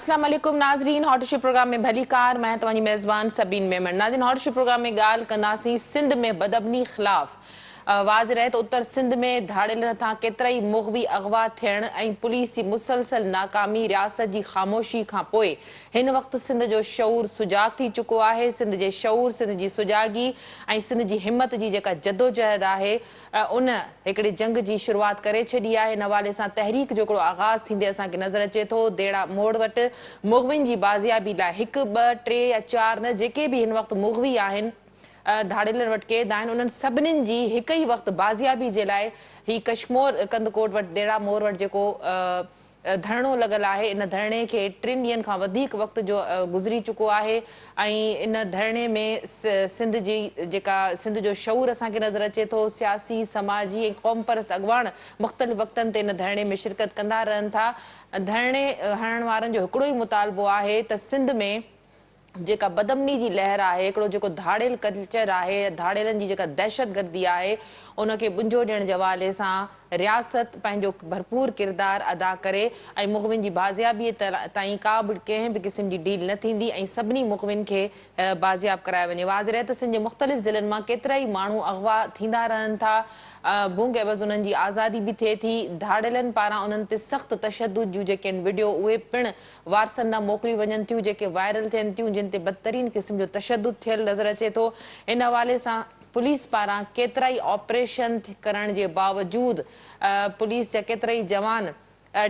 اسلام عليڪم ناظرين هاٽ اشو پروگرام ۾ ڀليڪار مان آهيان توهان جي ميزبان سبين ميمڻ ناظرين هاٽ اشو پروگرام ۾ ڳالهه ڪنداسين سنڌ ۾ بدامني خلاف واضح رهي ته اتر سنڌ ۾ ڌاڙيلن هٿان ڪيترائي مغوي اغوا ٿيڻ ۽ پوليس جي مسلسل ناڪامي رياست جي خاموشي کان پوء هن وقت سنڌ جو شعور سجاڳ ٿي چڪو آهي سنڌ جي شعور سنڌ جي سجاڳي ۽ سنڌ جي همت جي جيڪا جدوجهد آهي ان هڪڙي جنگ جي شروعات ڪري ڇڏي آهي ان حوالي سان تحريڪ جو هڪڙو آغاز ٿيندي اسان کي نظر اچي ٿو ديڙا موڙ وٽ مغوين جي بازيابي لاء هڪ ٻه ٽي يا چار نه جيڪي به هن وقت مغوي آهن ڌاڙيلن وٽ قيد آهن انهن سڀنين جي هڪ ئي وقت بازيابي جي لاء هي ڪشمور ڪنڌڪوٽ وٽ ديڙا مور وٽ جيڪو ڌرڻو لڳل آهي ان ڌرڻي کي ٽن ڏينهن کان وڌيڪ وقت جو گذري چڪو آهي ۽ ان ڌرڻي ۾ سنڌ جي جيڪا سنڌ جو شعور اسان کي نظر اچي ٿو سياسي سماجي ۽ قومپرست اڳواڻ مختلف وقتن تي ان ڌرڻي ۾ شرڪت ڪندا رهن ٿا ڌرڻي هڻڻ وارن جو هڪڙو ئي مطالبو آهي ته سنڌ ۾ جيڪا بدامني جي لهر آهي، هڪڙو جيڪو ڌاڙيل ڪلچر آهي، ڌاڙيلن جي جيڪا دهشتگردي آهي، ان کي ٻنجو ڏيڻ جي حوالي سان رياست پنهنجو ڀرپور ڪردار ادا ڪري ۽ مغوين جي بازيابي تائين ڪا به ڪنهن به قسم جي ڊيل نه ٿيندي ۽ سڀني مغوين کي بازياب ڪرايو وڃي. واضح رهي ته سنڌ جي مختلف ضلعن مان ڪيترائي ماڻهو اغوا ٿيندا رهن ٿا، ڀونگ عيوض انهن جي آزادي به ٿئي ٿي، ڌاڙيلن پاران انهن تي سخت تشدد جون جيڪي آهن وڊيو اهي پڻ وارثن ڏانهن موڪليون وڃن ٿيون جيڪي وائرل ٿين ٿيون جن تي بدترين قسم جو تشدد ٿيل نظر اچي ٿو ان حوالي سان پوليس پاران ڪيترائي آپريشن ڪرڻ جي باوجود پوليس جا ڪيترائي جوان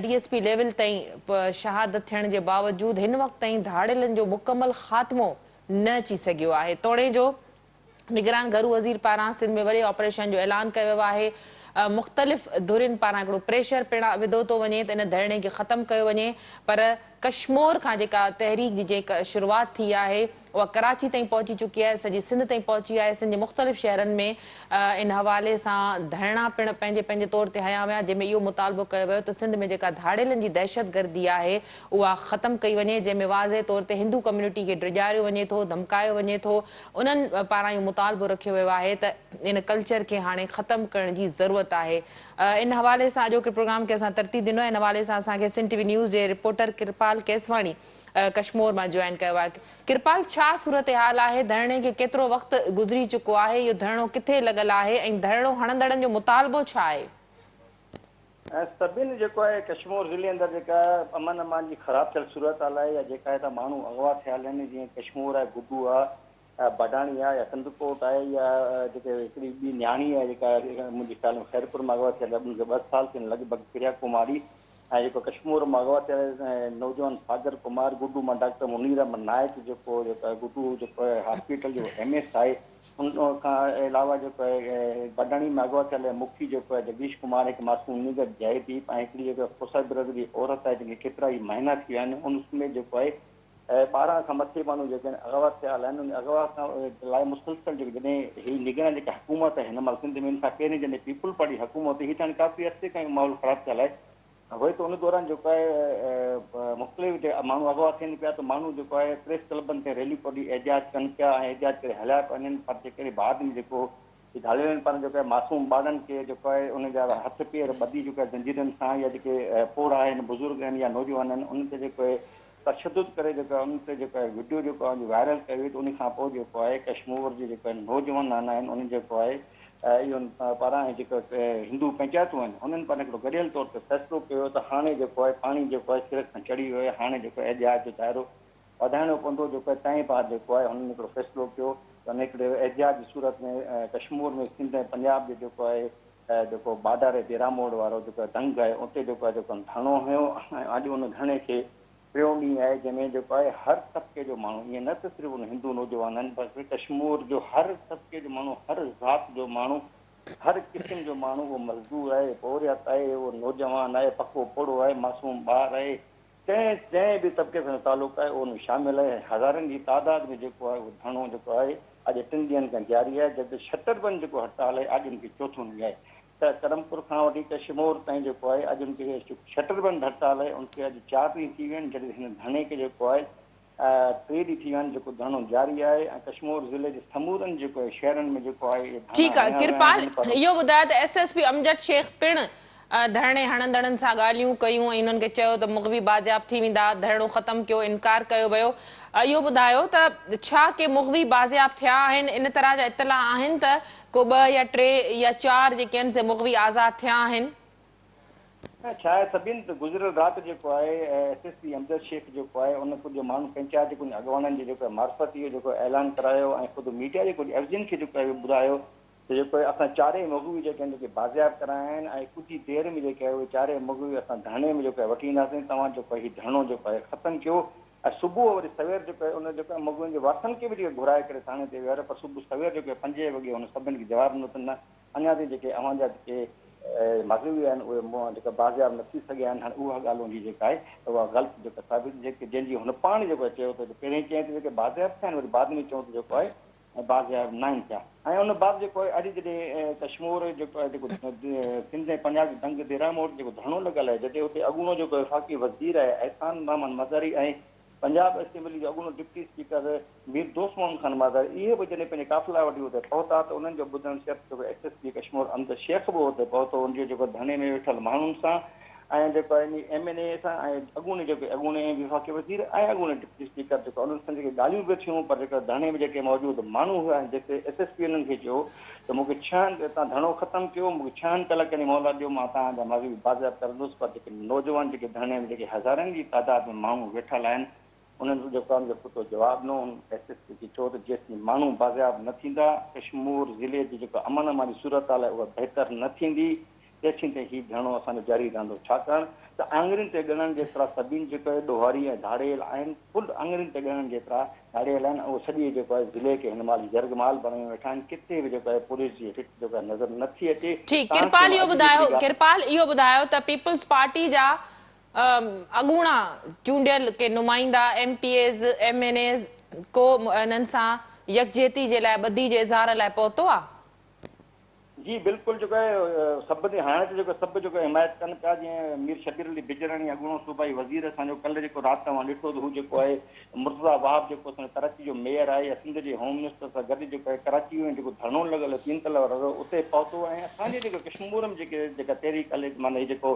ڊي ايس پي ليول تائين شهادت ٿيڻ جي باوجود هن وقت تائين ڌاڙيلن جو مڪمل خاتمو نه اچي سگهيو آهي توڻي جو نگران گهرو وزير پاران سنڌ ۾ وڏي آپريشن جو اعلان ڪيو ويو آهي، مختلف ڌرين پاران هڪڙو پريشر پڻ وڌو ٿو وڃي ته ان ڌرڻي کي ختم ڪيو وڃي پر ڪشمور کان جيڪا تحريڪ جي جيڪا شروعات ٿي آهي اها ڪراچي تائين پهچي چڪي آهي سڄي سنڌ تائين پهچي آهي سنڌ جي مختلف شهرن ۾ ان حوالي سان ڌرڻا پڻ پنهنجي پنهنجي طور تي هنيا ويا جنهن ۾ اهو مطالبو ڪيو ويو ته سنڌ ۾ جيڪا ڌاڙيلن جي دهشتگردي آهي اها ختم ڪئي وڃي جنهن ۾ واضح طور تي هندو ڪميونٽي کي ڊيڄاريو وڃي ٿو ڌمڪايو وڃي ٿو انهن پاران اهو مطالبو رکيو ويو آهي ته ان ڪلچر کي هاڻي ختم ڪرڻ جي ضرورت آهي. ان حوالي سان اڄوڪي پروگرام کي اسان ترتيب ڏنو آهي. ان حوالي سان اسان کي سنڌ ٽي وي نيوز جي رپورٽر ڪرپال ڪيسواڻي ڪشمور مان جوائن ڪيو آهي. ڪرپال ڇا صورتحال آهي، ڌرڻي کي ڪيترو وقت گذري چڪو آهي، اهو ڌرڻو ڪٿي لڳل آهي ۽ ڌرڻو هڻندڙن جو مطالبو ڇا آهي؟ ۽ سڀني جيڪو آهي ڪشمور ضلعي اندر جيڪا امن امان جي خراب ٿيل صورتحال آهي يا جيڪا هتان ماڻهو اغوا ٿيل آهن جيئن ڪشمور آهي گڊو آهي بڊاڻي آهي يا ڪنڌڪوٽ آهي يا جيڪي هڪڙي ٻي نياڻي آهي جيڪا منهنجي خيال ۾ خيرپور مان اغوا ٿيل آهي ان کي ٻه سال ٿين لڳ ڀڳ پريا ڪماري ۽ جيڪو ڪشمور مان اغوا ٿيل نوجوان ساگر ڪمار گڊو مان ڊاڪٽر منير احمد نائڪ جيڪو گڊو جيڪو هاسپيٽل جو ايم ايس آهي ان کان علاوه جيڪو آهي بڊاڻي ۾ اغوا ٿيل مکي جيڪو آهي جگديش ڪمار هڪ معصوم نينگر جئه ديپ ۽ هڪڙي جيڪو کوسا برادري جي عورت آهي جنهن کي ڪيترا ئي مهينا ٿي ويا آهن ان سميت جيڪو آهي 12 کان مٿي ماڻهو جيڪي آهن اغوا ٿيل آهن ان اغوا کان لاء مسلسل جيڪو جڏهن هي نگران جيڪا حڪومت آهي هن مهل سنڌ ۾ ان کان پهرين جڏهن پيپلز پارٽي حڪومت هئي ته هاڻي ڪافي عرصي کان اهو ماحول خراب ٿيل آهي هئي ته ان دوران جيڪو آهي مختلف ماڻهو اغوا ٿين پيا ته ماڻهو جيڪو آهي پريس ڪلبن تي ريليون ڪڍي احتجاج ڪن پيا ۽ احتجاج ڪري هليا پيا وڃن پر جيڪڏهن بعد ۾ جيڪو ڌاڙيلن پاران جيڪو آهي معصوم ٻارڙن کي جيڪو آهي انهن جا هٿ پير ٻڌي جيڪو آهي زنجيرن سان يا جيڪي پوڙها آهن بزرگ آهن يا نوجوان آهن انهن تي جيڪو آهي تشدد ڪري جيڪو آهي انهن تي جيڪو آهي وڊيو جيڪو آهي وائرل ڪيو ويو ته ان کان پوء جيڪو آهي ڪشمور جي جيڪو آهي نوجوانن آهن انهن جيڪو آهي اهن پاران ۽ جيڪي هندو پنچائتون آهن انهن پاران هڪڙو گڏيل طور تي فيصلو ڪيو ويو ته هاڻي جيڪو آهي پاڻي جيڪو آهي سر کان چڙهي ويو آهي هاڻي جيڪو احتجاج جو دائرو وڌائڻو پوندو جيڪو آهي تنهن بعد جيڪو آهي هنن هڪڙو فيصلو ڪيو ته هن هڪڙي احتجاج جي صورت ۾ ڪشمور ۾ سنڌ ۽ پنجاب جي جيڪو آهي جيڪو بارڊر ديرا موڙ وارو جيڪو دنگ آهي اتي جيڪو آهي جيڪو ڌرڻو هنيو ۽ اڄ ان ڌرڻي کي ٽيون ڏينهن آهي جنهن ۾ جيڪو آهي هر طبقي جو ماڻهو ائين نه ته صرف ان هندو نوجوان آهن بلڪه ڪشمور جو هر طبقي جو ماڻهو هر ذات جو ماڻهو هر قسم جو ماڻهو اهو مزدور آهي پورهيت آهي اهو نوجوان آهي پڪو پوڙهو آهي معصوم ٻار آهي ڪنهن جنهن به طبقي سان تعلق آهي اهو ان ۾ شامل آهي هزارن جي تعداد ۾ جيڪو آهي اهو ڌرڻو جيڪو آهي اڄ ٽن ڏينهن کان جاري آهي جڏهن شٽر بند جيڪو هڙتال آهي اڄ ان کي چوٿون ڏينهن آهي ته ڪرمپور کان وٺي ڪشمور تائين جيڪو آهي اڄ ان کي شٽر بند هڙتال آهي ان کي اڄ چار ڏينهن ٿي ويا آهن جڏهن هن ڌرڻي کي جيڪو آهي ٽي ڏينهن ٿي ويا آهن جيڪو ڌرڻو جاري آهي ۽ ڪشمور ضلعي جي سمورن جيڪو آهي شهرن ۾ جيڪو آهي اهي ڌرڻا ٺيڪ آهي هنيا ويا ڪرپال آهن پر اهو ٻڌايو ته S S P Amjad Shaikh پڻ ڌرڻي هڻندڙن سان ڳالهيون ڪيون ۽ انهن کي چيو ته مغوي بازياب ٿي ويندا، ڌرڻو ختم ڪيو، انڪار ڪيو ويو. اهو ٻڌايو ته ڇا ڪي مغوي بازياب ٿيا آهن؟ ان طرح جا اطلاع آهن ته ڪو ٻه يا ٽي يا چار جيڪي آهن سي مغوي آزاد ٿيا آهن؟ نه ڇا آهي سبين ته گذريل رات جيڪو آهي S S P Amjad Shaikh جيڪو آهي ان ڪجهه ماڻهن پنچائت جي ڪجهه اڳواڻن جي جيڪو آهي معرفت اهو جيڪو اعلان ڪرايو ۽ خود ميڊيا جي ڪجهه عرضين کي جيڪو آهي اهو ٻڌايو ته جيڪو آهي اسان چارئي مغوي جيڪي آهن جيڪي بازياب ڪرايا آهن ۽ ڪجهه ئي دير ۾ جيڪي آهي اهي چارئي مغوي اسان ڌرڻي ۾ جيڪو آهي وٺي اينداسين توهان جيڪو آهي هي ڌرڻو جيڪو آهي ختم ڪيو ۽ صبح وري سوير جيڪو آهي ان جيڪو آهي مغوين جي وارثن کي به جيڪي گهرائي ڪري ٿاڻي تي ويهاريو پر صبح سوير جيڪو آهي پنجين وڳي هن سڀن کي جواب ڏنو ته نه اڃا تائين جيڪي اوهان جا جيڪي مغوي آهن اهي مون جيڪا بازياب نه ٿي سگهيا آهن هاڻي اها ڳالهه ان جي جيڪا آهي اها غلط جيڪا ثابت جيڪي جنهن جي هن پاڻ جيڪو چيو ته پهرين چيائين ته جيڪي بازياب ٿيا آهن وري بعد ۾ چيو ته جيڪو آهي بازياب ناهن ٿيا ۽ ان بعد جيڪو آهي اڄ جڏهن ڪشمور جيڪو آهي جيڪو سنڌ ۽ پنجاب جي دنگ ديرا موڙ جيڪو ڌرڻو لڳل آهي جڏهن اتي اڳوڻو جيڪو وفاقي وزير آهي احسان الرحمان مزاري ۽ پنجاب اسيمبلي جو اڳوڻو ڊپٽي اسپيڪر مير دوست محمد خان مزاري اهي به جڏهن پنهنجي قافلا وٺي اتي پهتا ته انهن جو ٻڌڻ شرط جيڪو S S P Kashmore Amjad Shaikh به اتي پهتو ان جو جيڪو ڌرڻي ۾ ويٺل ماڻهن سان ۽ جيڪو آهي ايم اين اي سان ۽ اڳوڻي جيڪو اڳوڻي وفاقي وزير ۽ اڳوڻي ڊپٽي اسپيڪر جيڪو انهن سان جيڪي ڳالهيون به ٿيون پر جيڪو ڌرڻي ۾ جيڪي موجود ماڻهو هئا ۽ جيڪي ايس ايس پي انهن کي چيو ته مون کي ڇهن تان ڌرڻو ختم ڪيو مون کي ڇهن ڪلاڪن جي مهلت ڏيو مان توهان جا مغوي بازياب ڪرندس پر جيڪي نوجوان جيڪي ڌرڻي ۾ جيڪي هزارن جي تعداد ۾ ماڻهو ويٺل آهن انهن جيڪو آهي ان کي پختو جواب ڏنو هن ايس ايس پي کي چيو ته جيسين ماڻهو بازياب نه ٿيندا ڪشمور ضلعي جي جيڪا امن امان جي صورتحال آهي اها بهتر نه ٿيندي تيسين تائين هي ڌرڻو اسان جو جاري رهندو ڇاڪاڻ ته آڱرين تي ڳڻڻ جيترا سڀين جيڪو آهي ڏوهاري ۽ ڌاڙيل آهن ڪل آڱرين تي ڳڻڻ جيترا ڌاڙيل آهن اهو سڄي جيڪو آهي ضلعي کي هن مهل يرغمال بڻايون ويٺا آهن ڪٿي به جيڪو آهي پوليس جي رٽ جيڪو آهي نظر نه ٿي اچي ٺيڪ تان کي ڪرپال مان اهو اڄ به ٻڌايو هڪڙي ڳالهه ڪرپال اهو ٻڌايو ته پيپلز پارٽي جا اڳوڻا چونڊيل ڪي نمائندا M P As M N As ڪو انهن سان يڪجهتي جي لاء ٻڌي جي اظهار لاء پهتو آ؟ جي بلڪل جيڪو آهي سڀ تي هاڻي ته جيڪو سڀ جيڪو حمايت ڪن پيا جيئن مير شبير علي بجراڻي اڳوڻو صوبائي وزير اسان جو ڪلهه جيڪو رات توهان ڏٺو ته هو جيڪو آهي مرتضيٰ وهاب جيڪو اسان جو ڪراچي جو ميئر آهي يا سنڌ جي هوم منسٽر سان گڏ جيڪو آهي ڪراچي ۾ جيڪو ڌرڻو لڳل هو تين تلا وارو اتي پهتو ۽ اسان جي جيڪو ڪشمور ۾ جيڪي جيڪا تحريڪ هلي معنيٰ هي جيڪو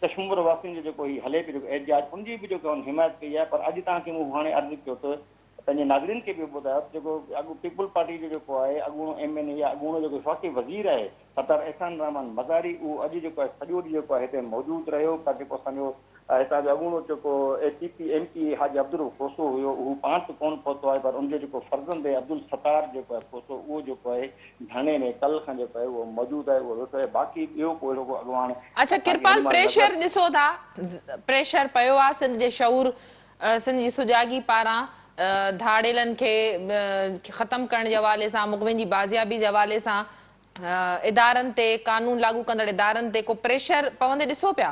ڪشمور واسين جو جيڪو هي هلي پيو جيڪو احتجاج ان جي به جيڪو هن حمايت ڪئي آهي پر اڄ توهان کي مون هاڻي عرض ڪيو ته پنهنجي ناظرين کي به ٻڌايو ته جيڪو اڳ پيپلز پارٽي جو جيڪو آهي اڳوڻو ايم اين اي يا اڳوڻو جيڪو وفاقي وزير آهي سردار احسان الرحمان مزاري اهو اڄ جيڪو آهي سڄو ڏينهن جيڪو آهي هتي موجود رهيو پر جيڪو اسان جو هتان جو اڳوڻو جيڪو اي P P M P A Haji Abdul Rauf Khoso هيو اهو پاڻ ته ڪونه پهتو آهي پر ان جو جيڪو فرزند آهي عبدالستار جيڪو آهي کوسو اهو جيڪو آهي ڌرڻي ۾ ڪل کان جيڪو آهي اهو موجود آهي اهو ويٺو آهي باقي ٻيو ڪو اهڙو ڪو اڳواڻ اڇا اسان کي ڪرپال هن مهل پريشر نظر ڏسو ٿا پريشر پيو آهي سنڌ جي شعور سنڌ جي سجاڳي پاران ڌاڙيلن کي ختم ڪرڻ جي حوالي سان مغوين جي بازيابي جي حوالي سان ادارن تي قانون لاڳو ڪندڙ ادارن تي ڪو پريشر پوندي ڏسو پيا؟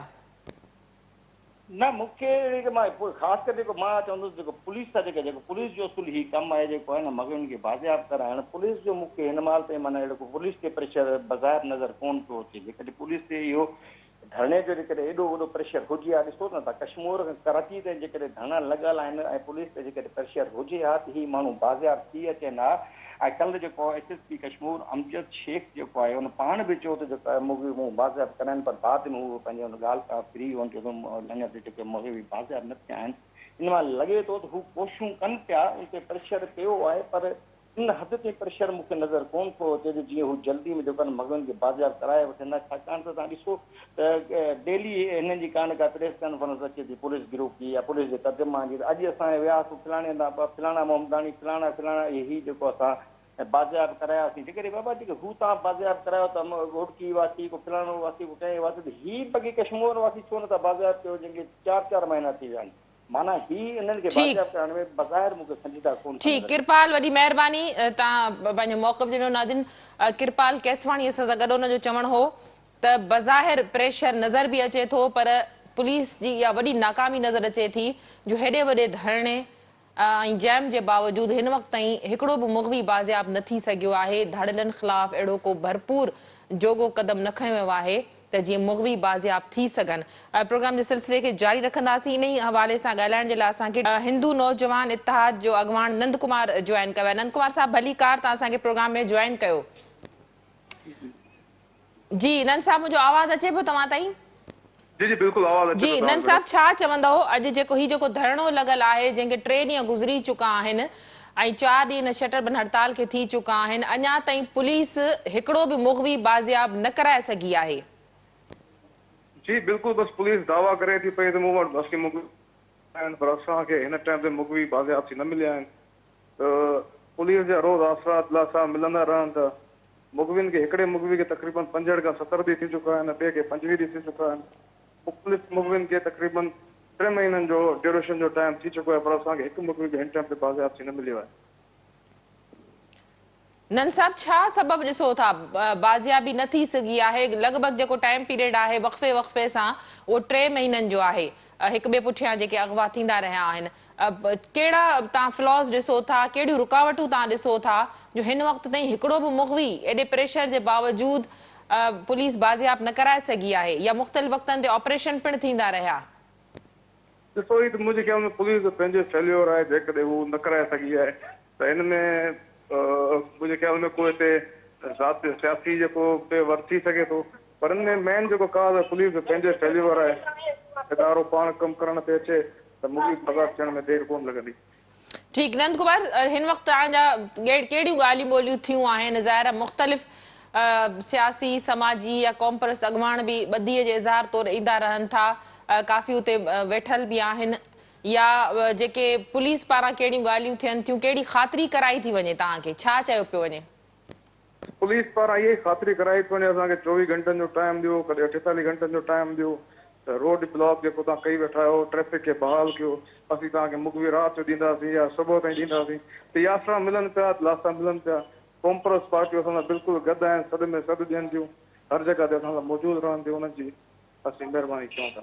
نه مون کي اهڙي ته مان خاص ڪري جيڪو مان چوندس جيڪو پوليس سان جيڪا جيڪو پوليس جو اصول هي ڪم آهي جيڪو آهي نه مغوين کي بازياب ڪرائڻ پوليس جو مون کي هن مهل تائين معنيٰ اهڙو ڪو پوليس تي پريشر بظاهر نظر ڪونه پيو اچي جيڪڏهن پوليس تي اهو ڌرڻي جو جيڪڏهن ايڏو وڏو پريشر هجي ها ڏسو نه ته ڪشمور کان ڪراچي تائين جيڪڏهن ڌرڻا لڳل آهن ۽ پوليس تي جيڪڏهن پريشر هجي ها ته هي ماڻهو بازياب ٿي اچن ها ۽ ڪلهه جيڪو S S P Kashmore Amjad Shaikh جيڪو آهي ان پاڻ به چيو ته جيڪو آهي مغوي مون بازياب ڪرايا آهن پر بعد ۾ هو پنهنجي ان ڳالهه تان ڦري ويو چيو ته اڃا تائين جيڪي مغوي بازياب نه ٿيا آهن ان مان لڳي ٿو ته هو ڪوششون ڪن پيا ان تي پريشر پيو آهي پر ان حد تائين پريشر مون کي نظر ڪونه ٿو اچي جو جيئن هو جلدي ۾ جيڪو آهي نه مغوين کي بازياب ڪرائي وٺن ها ڇاڪاڻ ته توهان ڏسو ته ڊيلي هنن جي ڪا نه ڪا پريس ڪانفرنس اچي ٿي پوليس گروپ جي يا پوليس جي ترجمان جي ته اڄ اسان وياسون فلاڻي هنڌان فلاڻا محمداڻي فلاڻا فلاڻا اهي هي جيڪو اسان بازياب ڪراياسين جيڪڏهن بابا جيڪي هو توهان بازياب ڪرايو ته گهوٽڪي واسي ڪو فلاڻو واسي ڪو ڪنهن واسي ته هي بگي ڪشمور واسي ڇو نٿا بازياب ڪيو جن کي چار چار مهينا ٿي ويا آهن. معنيٰ هي انهن کي ٺيڪ. بازياب ڪرائڻ ۾ بظاهر مون کي سنجيده ڪونه ٿا ٺيڪ نظر اچن. ڪرپال وڏي مهرباني توهان پنهنجو موقف ڏنو ناظرين ڪرپال ڪيسواڻي اسان سان گڏ ان جو چوڻ هو ته بظاهر پريشر نظر به اچي ٿو پر پوليس جي اها وڏي ناڪامي نظر اچي ٿي جو هيڏي وڏي ڌرڻي ۽ جيم جي باوجود هن وقت تائين هڪڙو به مغوي بازياب نه ٿي سگهيو آهي، ڌاڙيلن خلاف اهڙو ڪو ڀرپور جوڳو قدم نه کنيو ويو آهي ته جيئن مغوي بازياب ٿي سگهن. پروگرام جي سلسلي کي جاري رکنداسين انهي حوالي سان ڳالهائڻ جي لاء اسان کي هندو نوجوان اتحاد جو اڳواڻ نند ڪمار جوائن ڪيو آهي. نند ڪمار صاحب ڀليڪار توهان اسان کي پروگرام ۾ جوائن ڪيو. جي نند صاحب منهنجو آواز اچي پيو توهان تائين؟ جي جي بلڪل آواز اچي جي ٿو توهان نند جو صاحب ڇا چوندؤ اڄ جيڪو هي جيڪو ڌرڻو لڳل آهي جنهن کي ٽي ڏينهن گذري چڪا آهن ۽ چار ڏينهن هن شٽر بند هڙتال کي ٿي چڪا آهن اڃا تائين پوليس هڪڙو به مغوي بازياب نه ڪرائي سگهي آهي. جي بلڪل بس پوليس دعويٰ ڪري ٿي پئي ته مون وٽ اسين مغوي آهن پر اسان کي هن ٽائيم تي مغوي بازياب ٿي نه مليا آهن ته پوليس جا روز آسرا دلاسا ملندا رهن ٿا مغوين کي هڪڙي مغوي کي تقريبن 65 کان 70 ڏينهن ٿي چڪا آهن ۽ ٻئي کي 25 ڏينهن ٿي چڪا آهن. مختلف مغوين کي تقريبن ٽي مهينن جو ڊيوريشن جو ٽائيم ٿي چڪو آهي پر اسان کي هڪ مغوي به هن ٽائيم تي بازياب ٿي نه مليو آهي. نند صاحب ڇا سبب ڏسو ٿا بازيابي نه ٿي سگهي آهي لڳ ڀڳ جيڪو ٽائيم پيريڊ آهي وقفي وقفي سان اهو ٽي مهينن جو آهي هڪ ٻئي پٺيان جيڪي اغوا ٿيندا رهيا آهن ڪهڙا توهان فلاز ڏسو ٿا، ڪهڙيون رڪاوٽون توهان ڏسو ٿا جو هن وقت تائين هڪڙو به مغوي ايڏي پريشر جي باوجود پوليس بازياب نه ڪرائي سگهي آهي يا مختلف وقتن تي آپريشن پڻ ٿيندا رهيا. ڏسو هي ته منهنجي خيال ۾ پوليس جو پنهنجو فيليور آهي جيڪڏهن هو نه ڪرائي سگهي آهي ته ان ۾ منهنجي خيال ۾ ڪو هتي ذاتي سياسي جيڪو به ور ٿي سگهي ٿو پر ان ۾ مين جيڪو ڪاز آهي پوليس جو پنهنجو فيليور آهي ادارو پاڻ ڪم ڪرڻ تي اچي ته مغوي آزاد ٿيڻ ۾ دير ڪونه لڳندي. ٺيڪ نند ڪمار هن وقت توهان جا ڪهڙيون ڳالهيون ٻولهيون ٿيون آهن ظاهر آهي مختلف سياسي سماجي يا قومپرست اڳواڻ به ٻڌي جي اظهار طور ايندا رهن ٿا ڪافي اتي ويٺل به آهن يا جيڪي پوليس پاران ڪهڙيون ڳالهيون ٿين ٿيون ڪهڙي خاطري ڪرائي ٿي وڃي توهان کي ڇا چيو پيو وڃي؟ پوليس پاران اها ئي خاطري ڪرائي ٿي وڃي اسان کي 24 گهنٽن جو ٽائيم ڏيو ڪڏهن 48 گهنٽن جو ٽائيم ڏيو ته روڊ بلاڪ جيڪو توهان ڪئي ويٺا آهيو ٽريفڪ کي بحال ڪيو اسين توهان کي مغوي رات جو ڏينداسين يا صبح تائين ڏينداسين ته اهي آسرا ملن پيا دلاسا ملن پيا قومپرست پارٽيون اسان سان بلڪل گڏ آهن سڏ ۾ سڏ ڏين ٿيون هر جڳهه تي اسان سان موجود رهن ٿيون انهن جي اسين مهرباني چئون ٿا.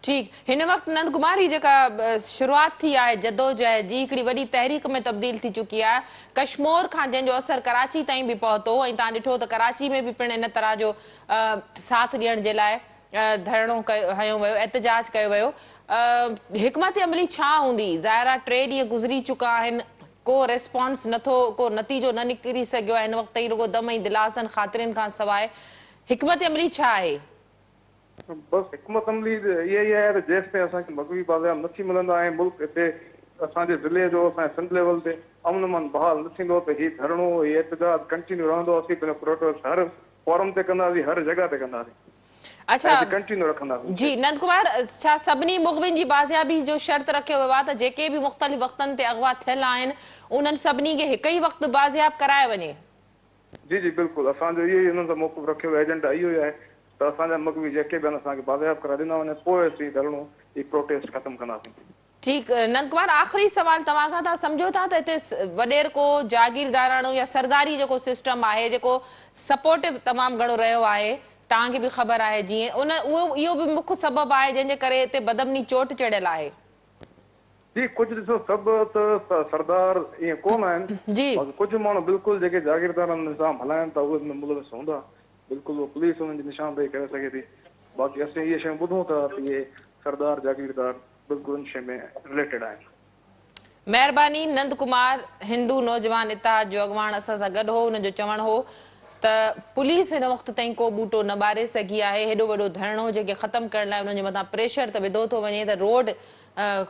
ٺيڪ هن وقت نند ڪمار هي جيڪا شروعات ٿي آهي جدوجهد جي هڪڙي وڏي تحريڪ ۾ تبديل ٿي چڪي آهي ڪشمور کان جنهن جو اثر ڪراچي تائين به پهتو ۽ توهان ڏٺو ته ڪراچي ۾ به پڻ ان طرح جو ساٿ ڏيڻ جي لاء ڌرڻو هنيو ويو احتجاج ڪيو ويو حڪمت عملي ڇا هوندي ظاهر آهي ٽي ڏينهن گذري چڪا آهن ڪو ريسپانس نٿو ڪو نتيجو نه نڪري سگهيو آهي هن وقت تائين رڳو دم ۽ دلاسن خاطرين کان سواء حڪمت عملي ڇا آهي؟ بس حڪمت عملي اها ئي آهي ته جيستائين اسان کي مغوي بازياب نه ٿي ملندا ۽ ملڪ هتي اسان جي ضلعي جو اسان جي سنڌ ليول تي امن امان بحال نه ٿيندو ته هي ڌرڻو هي احتجاج ڪنٽينيو رهندو اسين پنهنجو پروٽيسٽ هر فورم تي ڪنداسين هر جڳهه تي ڪنداسين اڇا ۽ ڪنٽينيو رکنداسين جي نند ڪمار ڇا سڀني مغوين جي بازيابي جو شرط رکيو ويو آهي ته جيڪي به مختلف وقتن تي اغوا ٿيل آهن انهن سڀني کي هڪ ئي وقت بازياب ڪرايو وڃي؟ جي جي بلڪل اسان جو اهو ئي انهن سان موقف رکيو ويو ايجنڊا اهو ئي آهي ته اسان جا مغوي جيڪي به آهن اسان کي بازياب ڪرائي ڏنا وڃن پوء اسين ڌرڻو هي پروٽيسٽ ختم ڪنداسين. ٺيڪ نند ڪمار آخري سوال توهان کان توهان سمجهو ٿا ته هتي وڏيرڪو جاگيرداراڻو يا سرداري جيڪو سسٽم آهي جيڪو سپورٽو تمام گهڻو رهيو آهي توهان کي به خبر آهي جيئن ان اهو اهو به مک سبب آهي جنهن جي ڪري هتي بدامني چوٽ چڙهيل آهي. جي ڪجهه ڏسو سڀ ته سردار ائين ڪونه آهن باقي ڪجهه ماڻهو بلڪل جيڪي جاگيردارانه نظام هلائن ٿا اهي ان ۾ ملوث هوندا بلڪل اهو پوليس انهن جي نشاندهي ڪري سگهي ٿي باقي اسين اهي شيون ٻڌون ٿا ته اهي سردار جاگيردار بلڪل ان شي ۾ رليٽيڊ آهن. مهرباني نند ڪمار هندو نوجوان اتحاد جو اڳواڻ اسان سان گڏ هو ان جو چوڻ هو ته پوليس هن وقت تائين ڪو ٻوٽو نه ٻاري سگهي آهي هيڏو وڏو ڌرڻو جنهن کي ختم ڪرڻ لاء انهن جي مٿان پريشر ته وڌو ٿو وڃي ته روڊ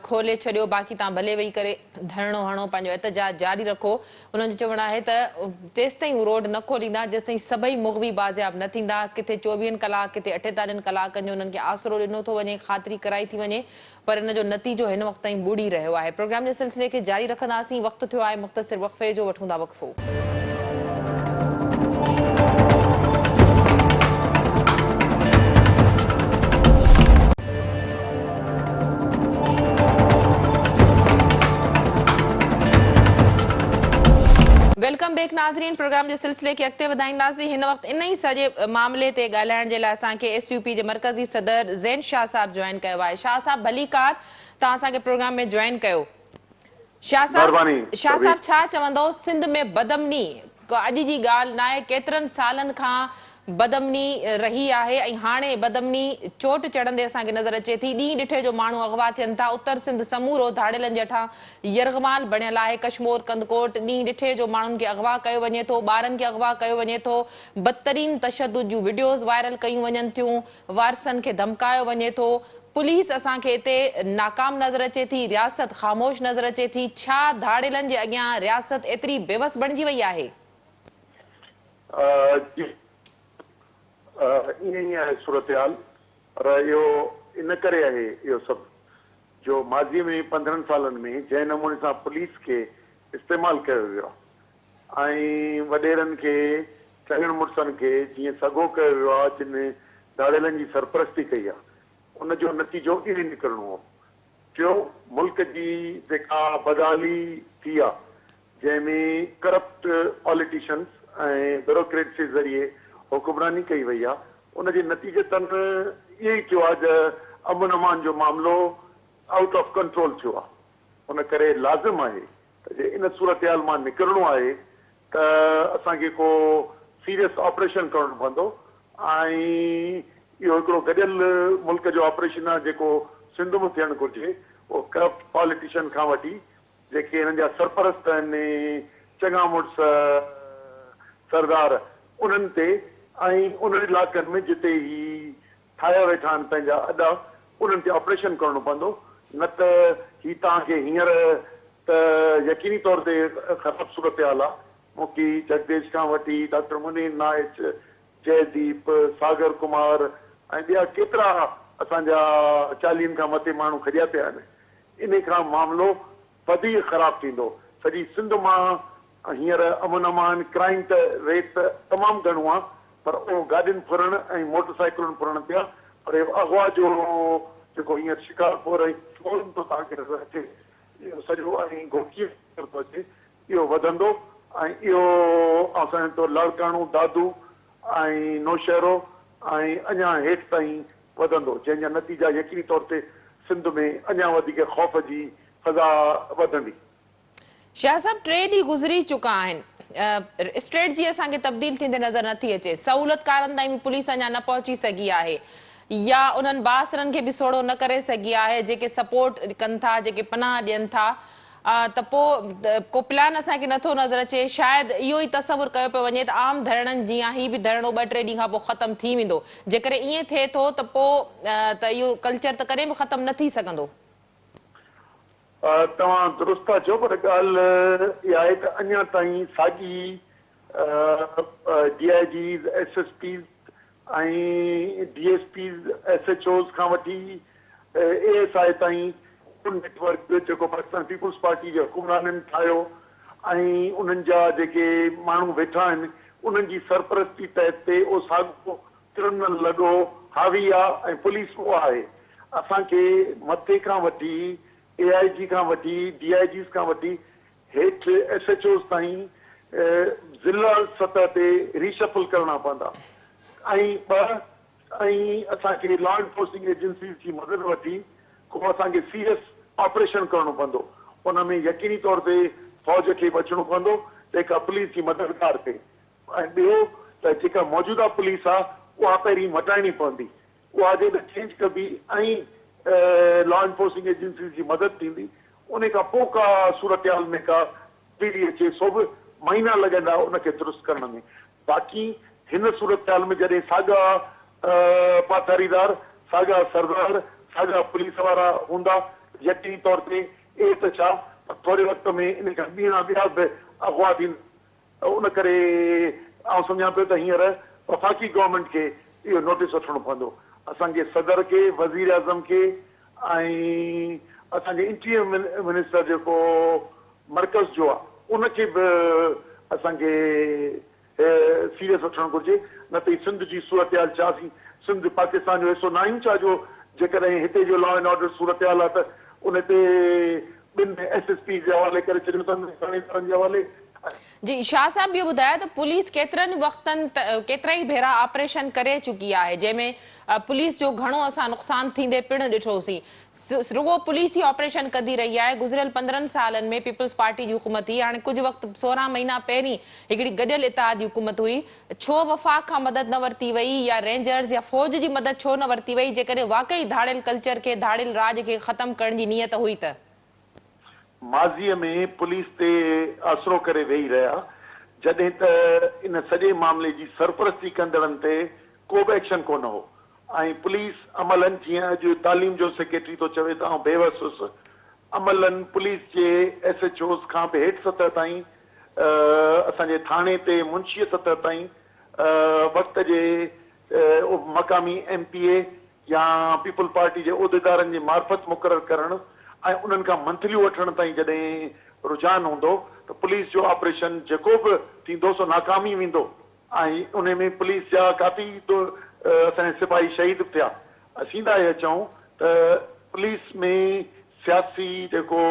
کولي ڇڏيو باقي توهان ڀلي ويهي ڪري ڌرڻو هڻو پنهنجو احتجاج جاري رکو انهن جو چوڻ آهي ته تيستائين هو روڊ نه کوليندا جيستائين سڀئي مغوي بازياب نه ٿيندا ڪٿي چوويهن ڪلاڪ ڪٿي اٺيتاليهن ڪلاڪن جو انهن کي آسرو ڏنو ٿو وڃي خاطري ڪرائي ٿي وڃي پر ان جو نتيجو هن وقت تائين ٻڙي رهيو آهي پروگرام جي سلسلي کي جاري رکنداسين وقت ٿيو آهي مختصر وقفي جو وٺون ٿا وقفو. Welcome back ناظرين پروگرام جي سلسلي کي اڳتي وڌائينداسين هن وقت ان ئي سڄي معاملي تي ڳالهائڻ جي لاء اسان کي ايس يو پي جي مرڪزي صدر زين شاهه صاحب جوائن ڪيو آهي شاهه صاحب ڀليڪار توهان اسان کي پروگرام ۾ جوائن ڪيو شاهه صاحب مھرباني شاهه سبين. صاحب ڇا چوندؤ سنڌ ۾ بدامني ڪا اڄ جي ڳالهه ناهي ڪيترن سالن کان بدامني رهي آهي ۽ هاڻي بدامني چوٽ چڙهندي اسان کي نظر اچي ٿي، ڏينهن ڏٺي جو ماڻهو اغوا ٿين ٿا، اتر سنڌ سمورو ڌاڙيلن جي هٿان يرغمال بڻيل آهي، ڪشمور ڪنڌڪوٽ ڏينهن ڏٺي جو ماڻهن کي اغوا ڪيو وڃي ٿو، ٻارن کي اغوا ڪيو وڃي ٿو، بدترين تشدد جون وڊيوز وائرل ڪيون وڃن ٿيون، وارثن کي ڌمڪايو وڃي ٿو، پوليس اسان کي اتي ناڪام نظر اچي ٿي، رياست خاموش نظر اچي ٿي، ڇا ڌاڙيلن جي اڳيان رياست ايتري بيوس بڻجي وئي آهي؟ جي ائين ئي آهي صورتحال پر اهو ان ڪري آهي اهو سڀ جو ماضي ۾ 15 سالن ۾ جنهن نموني سان پوليس کي استعمال ڪيو ويو آهي ۽ وڏيرن کي چڱن مڙسن کي جيئن سگهو ڪيو ويو آهي جن ڌاڙيلن جي سرپرستي ڪئي آهي ان جو نتيجو اهو ئي نڪرڻو هو. ٽيون ملڪ جي جيڪا بدحالي ٿي آهي جنهن ۾ ڪرپٽ پاليٽيشنز ۽ بيوروڪريٽس جي ذريعي حڪمراني ڪئي وئي آهي ان جي نتيجتن اهو ئي ٿيو آهي ته امن امان جو معاملو آئوٽ آف ڪنٽرول ٿيو آهي ان ڪري لازم آهي ته جي ان صورتحال مان نڪرڻو آهي ته اسان کي ڪو سيريس آپريشن ڪرڻو پوندو ۽ اهو هڪڙو گڏيل ملڪ جو آپريشن آهي جيڪو سنڌ ۾ ٿيڻ گهرجي اهو ڪرپٽ پاليٽيشن کان وٺي جيڪي هنن جا سرپرست آهن چڱا مڙس سردار انهن تي ۽ انهن علائقن ۾ جتي هي ٺاهيا ويٺا آهن پنهنجا اڏا انهن تي آپريشن ڪرڻو پوندو نه ته هي توهان کي هينئر ته يقيني طور تي خراب صورتحال آهي مونکي جگديش کان وٺي ڊاڪٽر منير نائچ جئه ديپ، ساگر ڪمار ۽ ٻيا ڪيترا اسان جا چاليهن کان مٿي ماڻهو کڄيا پيا آهن. انهي کان معاملو وڌيڪ خراب ٿيندو. سڄي سنڌ مان هينئر امن امان، ڪرائيم ته ريٽ ته تمام گهڻو آ پر اهو گاڏين ڦرڻ ۽ موٽر سائيڪلن ڦرڻ تي آ پر اهو اغوا جو جيڪو هينئر شڪارپور ۽ ڪشمور ۾ ٿو توهان کي نظر اچي اهو سڄو ۽ گهوٽڪي ۾ نظر ٿو اچي اهو وڌندو ۽ اهو آئون سمجهان ٿو لاڙڪاڻو، دادو ۽ نوشهرو ۽ اڃا هيٺ تائين وڌندو، جنهن جا نتيجا يقيني طور تي سنڌ ۾ اڃا وڌيڪ خوف جي فضا وڌندي. شاهه صاحب ٽي ڏينهن گذري چڪا آهن، اسٽريٽجي اسان کي تبديل ٿيندي نظر نٿي اچي، سهولتڪارن تائين به پوليس اڃا نه پهچي سگهي آهي يا انهن بااثرن کي به سوڙهو نه ڪري سگهي آهي جيڪي سپورٽ ڪن ٿا، جيڪي پناهه ڏين ٿا. ته پوء ڪو پلان اسان کي نٿو نظر اچي، شايد اهو ئي تصور ڪيو پيو وڃي ته عام ڌرڻن جيان هي به ڌرڻو ٻه ٽي ڏينهن کان پوء ختم ٿي ويندو، جيڪڏهن ائين ٿئي ٿو ته پوء ته اهو ڪلچر ته ڪڏهن به ختم نه ٿي سگهندو. توهان درست ٿا چئو پر ڳالهه اها آهي ته اڃا تائين ساڳي D I Gs, S S Ps ۽ D S Ps, S H Os کان وٺي اي ايس I تائين اهو نيٽ ورڪ جيڪو پاڪستان پيپلز پارٽي جي حڪمرانن ٺاهيو ۽ انهن جا جيڪي ماڻهو ويٺا آهن انهن جي سرپرستي تحت تي اهو ساڳيو ڪرمنل لڳو حاوي آ ۽ پوليس اها آهي اسان کي مٿي کان وٺي اي آء جي کان وٺي ڊي I Gs کان وٺي هيٺ ايس ايڇ اوز تائين ضلع سطح تري شفل ڪرڻا پوندا ۽ ٻه ۽ اسان کي لا انفورسنگ ايجنسيز جي مدد وٺي ڪو اسان کي سيريس آپريشن ڪرڻو پوندو ان ۾ يقيني طور تي فوج کي به اچڻو پوندو جيڪا پوليس جي مددگار ٿئي ۽ ٻيو ته جيڪا موجوده پوليس آ اها پهرين مٽائڻي پوندي اها جڏهن چينج ڪبي ۽ لا انفورسنگ ايجنسيز جي مدد ٿيندي انهي کان پوء ڪا صورتحال ۾ ڪا تبديلي اچي سو به مهينا لڳندا ان کي درست ڪرڻ ۾ باقي هن صورتحال ۾ جڏهن ساڳا پاٿاريدار، ساڳا سردار، ساڳا پوليس وارا هوندا يقيني طور تي اهي ته ڇا پر ٿوري وقت ۾ انهي کان ٻيڻا ٻيا به اغوا ٿيندا. ان ڪري آئون سمجهان پيو ته هينئر وفاقي گورنمينٽ کي اهو نوٽيس وٺڻو پوندو. اسان جي صدر کي، وزيراعظم کي ۽ اسان جي انٽيريئر منسٽر جيڪو مرڪز جو آهي ان کي به اسان کي سيريس وٺڻ گهرجي نه ته هي سنڌ جي صورتحال ڇا اسين سنڌ پاڪستان جو حصو ناهيون ڇا جو جيڪڏهن هتي جو لا اينڊ آرڊر صورتحال آهي ته ان تي ٻن ايس ايس پيز جي حوالي ڪري ڇڏيو اٿن ٿاڻيدارن جي حوالي. جي شاهه صاحب اهو ٻڌايو ته پوليس ڪيترن وقتن ڪيترائي ڀيرا آپريشن ڪري چڪي آهي جنهن ۾ پوليس جو گهڻو اسان نقصان ٿيندي پڻ ڏٺوسين رڳو پوليس ئي آپريشن ڪندي رهي آهي گذريل 15 سالن ۾ پيپلز پارٽي جي حڪومت هئي هاڻي ڪجهه وقت 16 مهينا پهرين هڪڙي گڏيل اتحادي حڪومت هئي ڇو وفاق کان مدد نه ورتي وئي يا رينجرز يا فوج جي مدد ڇو نه ورتي وئي جيڪڏهن واقعي ڌاڙيل ڪلچر کي ڌاڙيل راڄ کي ختم ڪرڻ جي نيت هئي ته؟ ماضيء ۾ پوليس تي آسرو ڪري ويهي رهيا جڏهن ته ان سڄي معاملي جي سرپرستي ڪندڙن تي ڪو به ايڪشن ڪونه هو ۽ پوليس عملن جيئن اڄ تعليم جو سيڪريٽري ٿو چوي ته آئون بيوس هيس عملن پوليس جي ايس ايڇ اوز کان به هيٺ سطح تائين اسان جي ٿاڻي تي منشيء سطح تائين وقت جي مقامي ايم پي اي يا پيپلز پارٽي جي عهديدارن جي معرفت مقرر ڪرڻ ۽ انهن کان منٿليون وٺڻ تائين جڏهن رجحان هوندو ته پوليس جو آپريشن جيڪو به ٿيندو سو ناڪام ئي ويندو ۽ انهي ۾ پوليس جا ڪافي اسان جا سپاهي شهيد به ٿيا. اسين ٿا اهي چئون ته پوليس ۾ سياسي جيڪو